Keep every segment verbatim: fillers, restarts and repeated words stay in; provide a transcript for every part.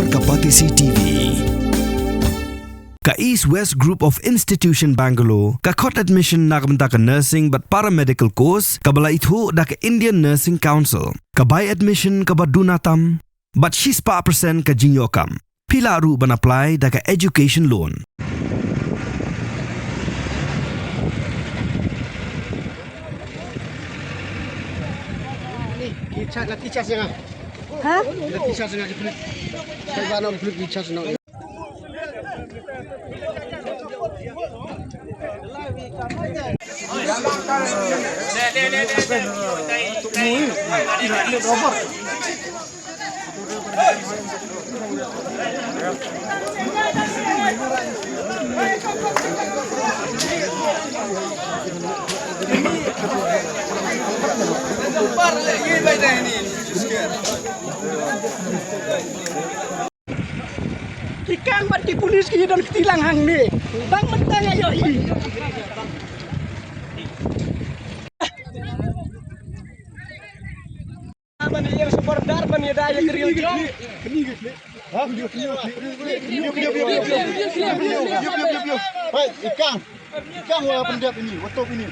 Ka Batesi T V. Ka East West Group of Institution Bangalore ka khot admission na ka bynta ka nursing bad paramedical course kaba la ithuh da ka Indian Nursing Council. Ka bai admission kaba duna tam bad shispah percent ka jingïoh kam. Phi lah ruh ban apply da ka education loan. Ha? Ki kang bad ki pulis ki don kti lang hangne. Bang mynta nga ïohi. Ban ïa sha border ban ïada ïa ki riewjong. Hai, i kang. I kang wa pyndep ini, wa top ini.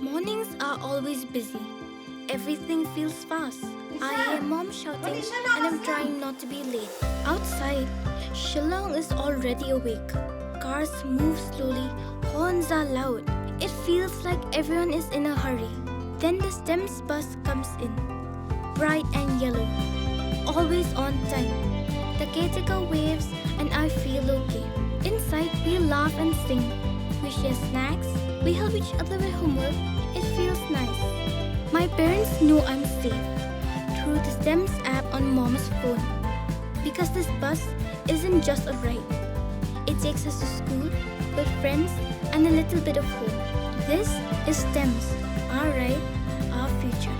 Mornings are always busy. Everything feels fast. I hear mom shouting and I'm trying not to be late. Outside, Shillong is already awake. Cars move slowly, horns are loud. It feels like everyone is in a hurry. Then the STEMS bus comes in. Bright and yellow. Always on time. The caretaker waves and I feel okay. Inside, we laugh and sing. We share snacks. We help each other with homework. It feels nice. My parents know I'm safe through the STEMS app on mom's phone. Because this bus isn't just a ride. It takes us to school, with friends, and a little bit of home. This is STEMS, our ride, our future.